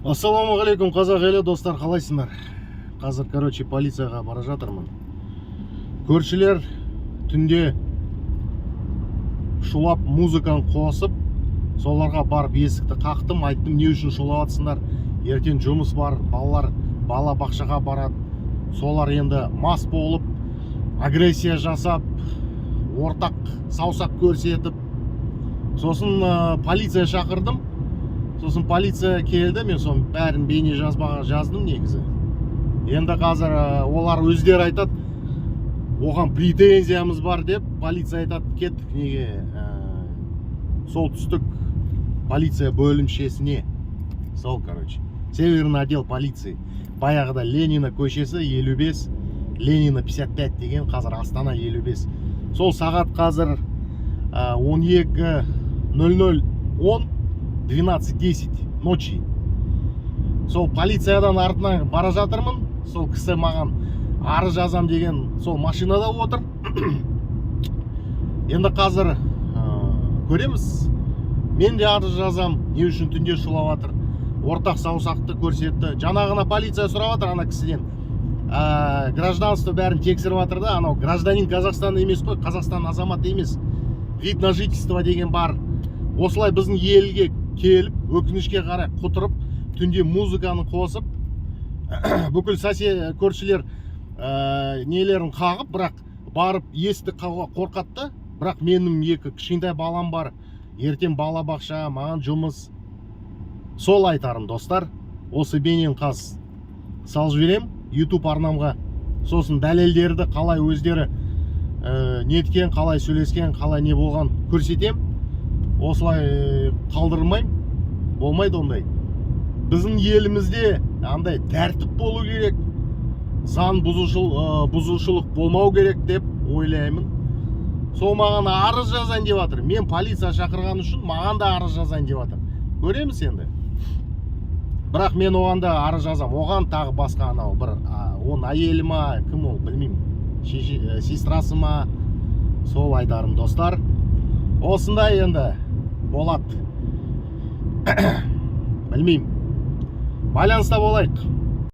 Ассалаумағалейкум, қазақ елі, достар, қалайсыңдар? Қазір, короче, полицияға бара жатырмын. Көршілер түнде шулап, музыканы қосып, соларға барып есікті қақтым, айттым: «Не үшін шулап жатсыңдар? Ертең жұмыс бар, балалар бала бақшаға барады». Солар енді мас болып, агрессия жасап, ортақ саусақ көрсетіп, сосын полиция шақырдым. Сосын полиция келді, мен соның бәрін бейне жазбаға жаздым негізі. Енді қазір олар өздері айтады, оған претензиямыз бар деп. Полиция айтады, кеттік неге, солтүстік полиция бөлімшесіне. Сол, короче, северный отдел полиции, баяғыда Ленина көшесі 55, Ленина 55 деген, қазір Астана 55. Сол сағат қазір 12.00, 10, 12:10 ночи. Сол полициядан артынан бара жатырмын. Сол кісі маған арыз жазам деген, сол машинада отыр. Енді қазір көреміз, мен де арыз жазам, не үшін түнде шулап жатыр, ортақ саусақты көрсетті. Жаңағына полиция сұрап жатыр ана кісіден, гражданство, бәрін тексеріп жатыр да. Анау гражданин Казахстана емес қой, Қазақстан азаматы емес, вид на жительство деген бар. Осылай біздің елге келіп, өкінішке қарай, құтырып, түнде музыканы қосып, бүкіл сосед, көршілер нелерін қағып, бірақ барып есікті қағуға қорқады да. Бірақ менің екі кішкентай балам бар, ертең бала бақша, маған жұмыс. Сол айтарым, достар. Осы бейнені қазір салып жіберем YouTube арнамға. Сосын дәлелдерді, қалай өздері неткен, қалай сөйлескен, қалай не болған, көрсетем. Осылай қалдырмаймын, болмайды ондай. Біздің елімізде андай тәртіп болу керек, заң бұзушылық болмау керек деп ойлаймын. Сол маған арыз жазайын деп жатыр. Мен полиция шақырған үшін маған да арыз жазайын деп жатыр. Көреміз енді. Бірақ мен оған да арыз жазам, оған, тағы басқа анау бір оның әйелі ма, кім ол, білмеймін, сестрасы ма. Сол айтарым, достар, осындай енді болады, білмеймін. Байланыста болайық.